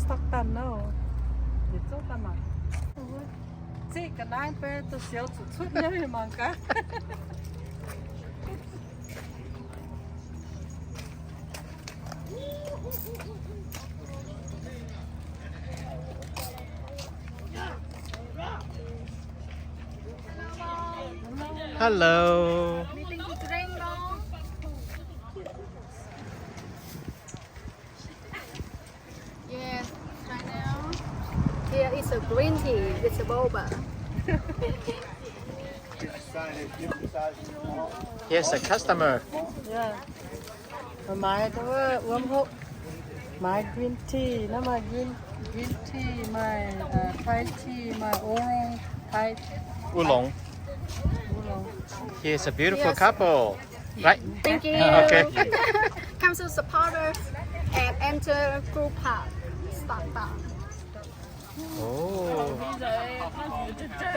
Stockton nor, yietc zungv daaih mangc. Ziqv ga'naaiv beiv duqv sioux zuqc cuotv nyei mangc gaax. Hello. Anything to drink, no? Yes, try now. Here is a green tea with a boba. Here's a customer. Yeah. Maaih dongh wuov wuom hopv. Maaih green tea, naaiv maaih green, green tea, maaih, uh, Thai tea, maaih oolong, Thai. Oolong. Oolong. Here's a beautiful couple. Right? Thank you. Okay. Come to support us at Angel Group Park, Stockton. Oh.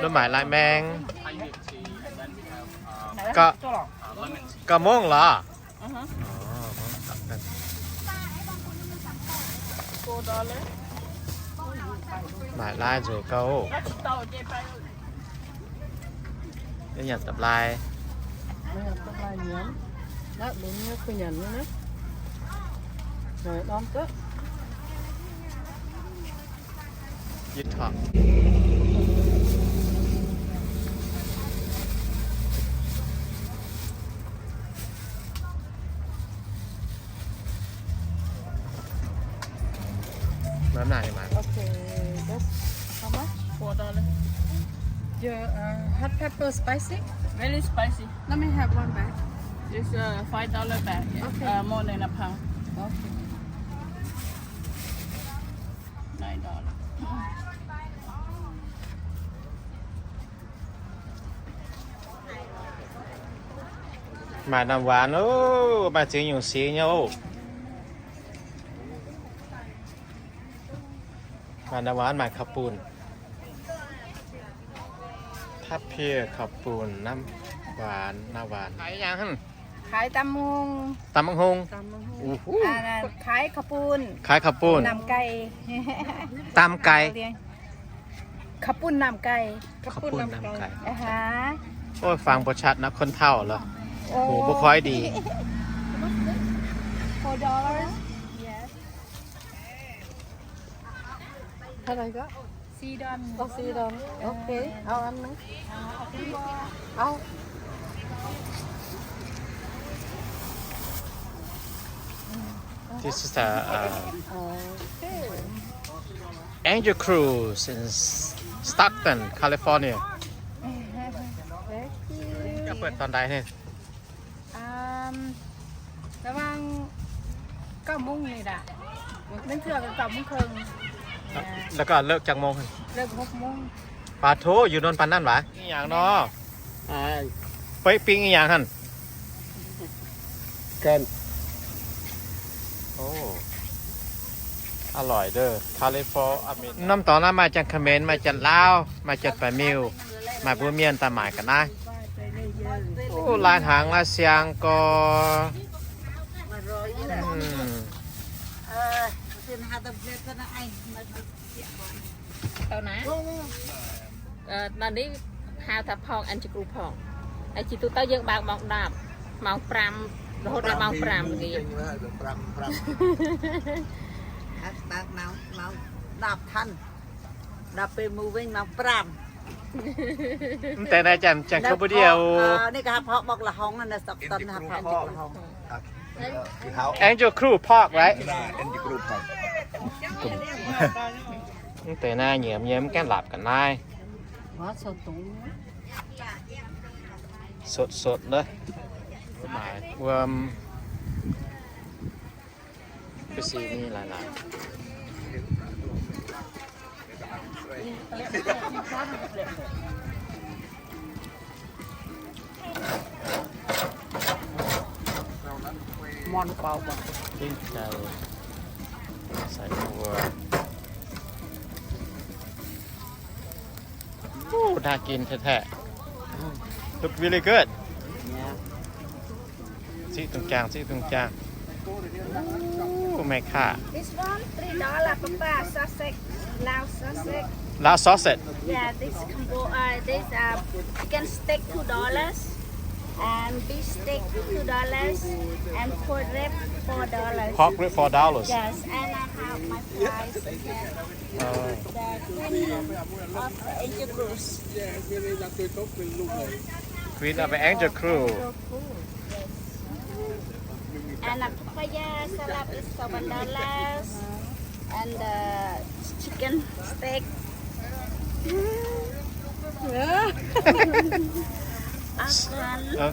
Nó mải lai meng. Gauh, gauh mongv lorqc? Mải lai nzueic gauh. Nyanc dapv lai. Nyanc dapv lai nyanc. Naaiv longx nyei, kuh nyanc nyei naaiv. Norm gaav. Yietc taux. Mv naaic mangc. Okay, that's how much? Four dollar. Your, uh, hot pepper spicy? Very spicy. Let me have one bag. It's, uh, five dollar bag. Okay. Uh, more than a pound. Okay. Nine dollar. Maaih naamh waanc oc, maaih ziex nyungc singx nyei oc. Maaih naamh waanc, maaih ข้าวปุ้น. ทับเพี้ย ข้าวปุ้น น้ำหวาน น้ำหวาน ขายหยังหั่น? ขายตำบักหุ่ง ตำบักหุ่ง ตำบักหุ่ง โอ้โห อ่า ขายข้าวปุ้น ขายข้าวปุ้น น้ำไก่ ตำไก่ ข้าวปุ้นน้ำไก่ ข้าวปุ้นน้ำไก่ อาหาร โอ้ย ฟังบ่ชัดนะ คนเฒ่าแล้ว โอ้ หูบ่ค่อยดี Four dollars. Yes. เท่าไหร่ก็ สี่ดอล อ๋อ สี่ดอล โอเค เอาอันนึง เอา This is a, uh, Angel Cruise in Stockton, California. จะเปิดตอนใดเนี่ย? อ่า ประมาณเก้าโมงนี่แหละ นั่นเทื่อก็เก้าโมงครึ่ง แล้วก็เลิกจักโมง? เลิกหกโมง ปาโถ อยู่โดนปานนั้นหวา อีหยังเนาะ อ่า เป๊กปิ๊งอีหยังหั่น กัน โอ้ อร่อยเด้อ คาลิฟอร์เนีย น้ำต๋องน้ำมาจากเขมร มาจากลาว มาจากป่ามิว มาบัวเมียนตาหมายกันนะ โอ้ ลายหางลายเสียงก็ อืม Tao na. Ờ, tao nít hao taux phong ăn ci gru phong. Ai ci tu tao yeung bang mong dap. Mong pram, hốt dap mong pram lagi. Bang mong, mong dap than. Dap pe mu weng mong pram. Mv deix naaiv janx, janx kouv mbuo ndiev. Ninh ga'haav porv mborqv la'hongx, naaiv sop don haav porv mborqv la'hongx. Angel Cruise Pork, right? Mv deix naaiv nyiemz nyei, mv gaengh laapc ga'naaiv. Sotv-sotv naaiv. Maaih wuom. Mbuo si ni laaix laaix. Muonc bauc baac. Dingh daaih sai buo. Ooh, น่ากินแท้ๆ. Look really good. Siqv dungh jaangh, siqv dungh jaangh. Ooh, Meih kaav. This one three dollar, Papa. Sausage, Lao sausage. Lao sausage. Yeah, this combo, uh, this, uh, chicken steak two dollars, and beef steak two dollars, and pork rib four dollars. Pork rib four dollars. Yes, and I have my fries here. Oh. The queen of the Angel Cruise. Queen of the Angel Cruise. Angel Cruise, yes. And a papaya salad is seven dollars. And the chicken steak. Awesome. Uh,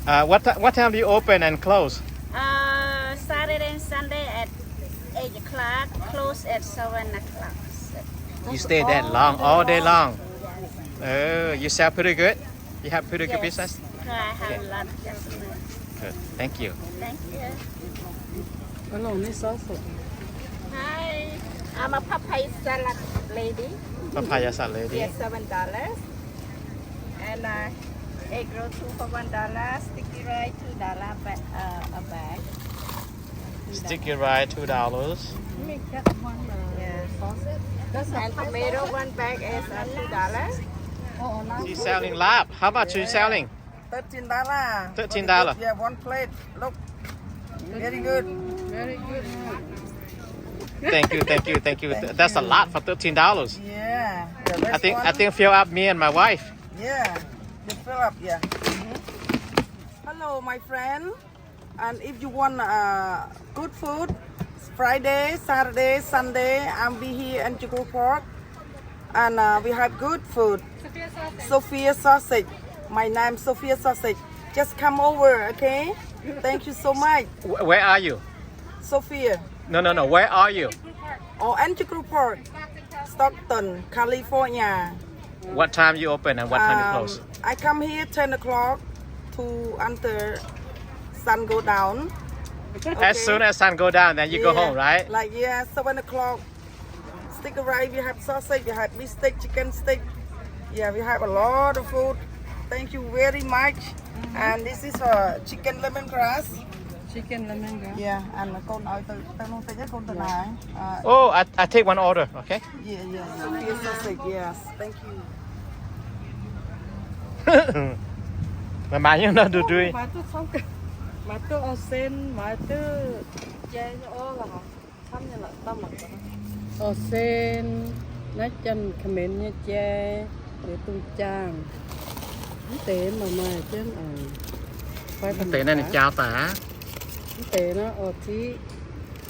uh, what ti-, what time do you open and close? Uh, Saturday and Sunday at eight o'clock, close at seven o'clock. You stay that long, all day long? Yes. Oh, you sell pretty good? You have pretty good business? Yes. I have a lot of customers. Good. Thank you. Thank you. Hello, Miss Sausage. Hi. I'm a papaya salad lady. Papaya salad lady. Yes, seven dollars. And, uh, egg roll two for one dollar. Sticky rice two dollar, but, uh, a bag. Sticky rice, two dollars. Let me get one, uh, sausage. And tomato, one bag is, uh, two dollars. She's selling lap. How much are you selling? Thirteen dollar. Thirteen dollar. Yeah, one plate. Look. Very good. Very good. Thank you, thank you, thank you. That's a lot for thirteen dollars. Yeah. I think, I think fill up me and my wife. Yeah. They fill up, yeah. Hello, my friend. And if you want, uh, good food, Friday, Saturday, Sunday, I'll be here in Angel Cruise Park. And, uh, we have good food. Sophia Sausage. Sophia Sausage. My name Sophia Sausage. Just come over, okay? Thank you so much. Wh-, where are you? Sophia. No, no, no. Where are you? Oh, Angel Cruise Park. Stockton, California. What time you open and what time you close? Um, I come here ten o'clock to until sun go down. As soon as sun go down, then you go home, right? Like, yeah, seven o'clock. Sticky rice, we have sausage, we have beef steak, chicken steak. Yeah, we have a lot of food. Thank you very much. And this is, uh, chicken lemongrass. Chicken lemongrass. Yeah, and con order, con order. Uh, oh, I, I take one order, okay? Yeah, yeah, yeah. Sophia sausage, yes. Thank you. Maiv maaih nyungc nor duqv ndui. Maiv duqv camv gaax. Maiv duqv orv sen, maiv duqv jai nyei orv laac. Camv nyei laac, camv laac. Orv sen, naaiv Janx-Khmer nyei jai, liuz dongh jaangh. Mv deix mv baac maaih jienv, mv deix naaiv ninh jaau daaih aqv. Mv deix naaiv orv ziqv.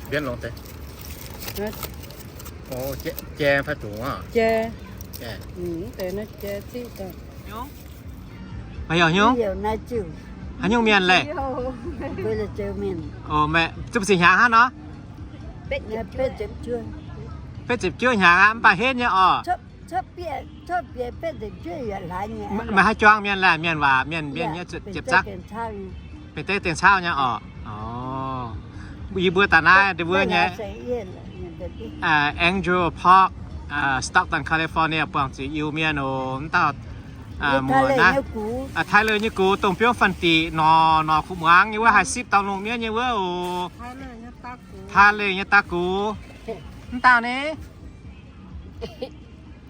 Mbienv longx deix. Jai fai dungz aqv? Jai. Mv deix naaiv jai ziqv daaih. Meih heuc hnyouv? Haaix nyungc mienh leiz? Oc, meih zipv ziqc hnyangx hnangv nor? Betv ziepc juov hnyangx aqv, mv baac henv nyei oc. Meih haaix juang mienh laeh? Mienh waac, mienh, mienh nyei ziepc zaqv? Benx deix dienx cauv nyei oc. Yie mbuo daaih naaiv ndeic wuov nyei, Angel Park, Stockton, California, buangh zuqc Iu-Mienh oc. Mv dauh muoc naaiv, Tyler nyei gux, dongh biouv Fanh Diqc nor, nor kuv muangx nyei wuov, haih sipv dangh lungh mienv nyei wuov oc. Tyler nyei daa gux. Mv dauh ni?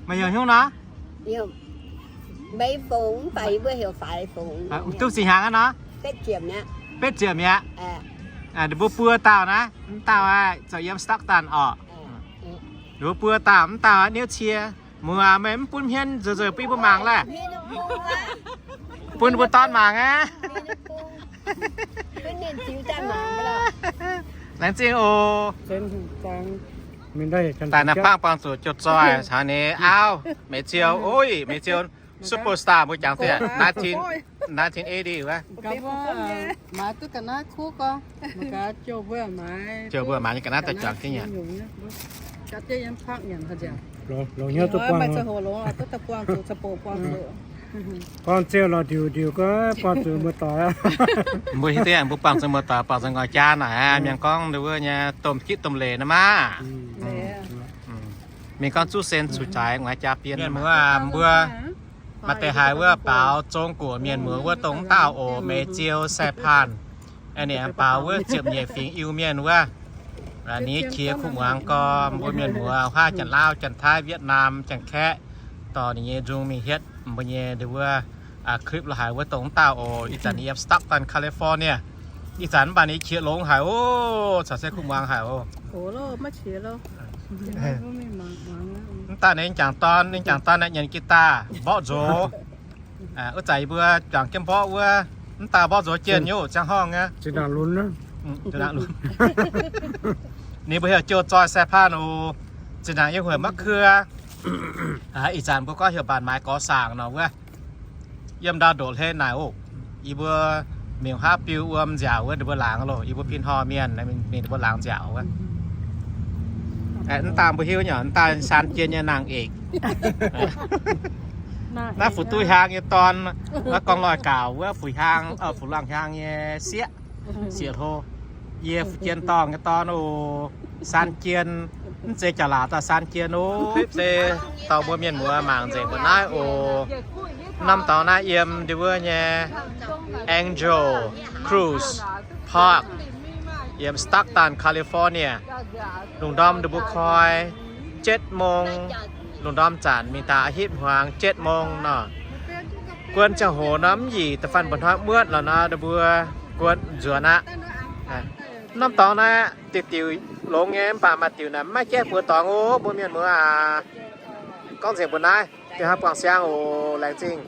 Meih heuc hnyouv nor? Meiv Fongx, mv baac yie mbuo heuc Faix Fongx. Duqv ziqc hnyangx aqv nor? Betv ziepc mi'aqv. Ninh mbuo buo dauh naaiv, mv dauh aqv, zoux yiem Stockton oc. Ninh mbuo buo dauh, mv dauh aqv, niouv cie. Muoz, meih mv bun hmien nzueic nzueic bun yie mbuo mangc laeh. Bun ninh mbuo dorn mangc aqv. Laengz zingh oc. Daaih naaiv bangh buangh zuqc joux zoih caux ninh auv, Meih Ziou, oix, Meih Ziou, superstar mbuo jangx deix, nineteen eighty wuov. Maaiz duqv ga'naaiv kuv gorngv, jouh mbuo maaiz nyei ga'naaiv daaih juangc jienv nyanc. Gorngv Ziou lorz ndiuc ndiuc gorngv buangh zuqc muoz-doic. Mbuo hiuv duqv mbuo buangh zuqc muoz-doic, buangh zuqc ngoi jaa naaic, mienh gorngv wuov nyei domh gitv domh leiz naaiv maah. Mienh gorngv zuqv sen zuqc zaaix, ngoi jaa bien. Mienh muoz mbuo maaih deix haiz wuov baaux Zong-Guoqv mienh muoz wuov dongh dauh oc, Meih Ziou Sai Paan. Ninh baaux wuov ziepc nyeic fingx Iu-Mienh wuov. Ninh nyei qiex kuv muangx gorn mbuo mienh muoz huaav Janx-Laauv, Janx-Taiv, Vietnam, Janx-Kaeqv, dorh ninh nyei nzung mingh hietv mbuo nyei ndeic wuov clip la'haic wuov dongh mv dauh oc. Ih zanc ninh yiem Stockton, California. Ih zanc mv baac ninh qiex longx haic oc, caux se kuv muangx haic oc. Mv dauh ninh jangc dorn, ninh jangc dorn naaiv nyanc guitar mborqv nzox. Wuov zanc yie mbuo juangc jienv mborqv wuov, mv dauh mborqv nzox jienh nyei oc, ziangh horngh aqv. Ninh mbuo heuc Joe Zoi Sai Paan oc. Zinh ndaangc yiem Hueic Ma'kuv. Ih zanc mbuo gorngv heuc Mbaanc Maaiz Gorx Saangc nor wuov. Yiem ndau ndoqc hlen naaic oc. Yie mbuo mingh haav biu wuom nziaauc wuov ninh mbuo laangz loh, yie mbuo Pin Hnoi mienh mingh ninh mbuo laangz nziaauc wuov. Mv dauh mbuo hiuv nyei, mv dauh Saan Jien nyei naang eix. Naaiv Fu Duqv Hiaang nyei dorn, naaiv Gorngv Loih Gauc wuov Fu Hiaang, Fu Luangh Hiaang nyei sieqv, sieqv hlo. Yie Fu Jien dorngh nyei dorn oc. Saan Jien, mv zeiz Jaax-Laauv daaih Saan Jien oc. Se dorh mbuo mienh muoz mangc nzengc mbuo naaiv oc. Norm dorngx naaiv yiem ndeic wuov nyei Angel Cruz Park, yiem Stockton, California. Lungh ndorm ndeic mbuo koi เจ็ดโมง, lungh ndorm zanc mingh daaih aqv hitv hmuangx เจ็ดโมง nor. Guon ziangh hoc nor mv yietc da'faanh mba'hnoi muotv lorqc nor, ndeic mbuo guon nzuonx aqv. Norm dorngx naaiv diuc diuc longx nyei, mv baac maaih diuc naaic mv maaih jaiv buoz dorngx oc, mbuo mienh muoz aac. Gorngv nzengc mbuo naaiv, diex hnoi buangh siang oc, laengz zingh.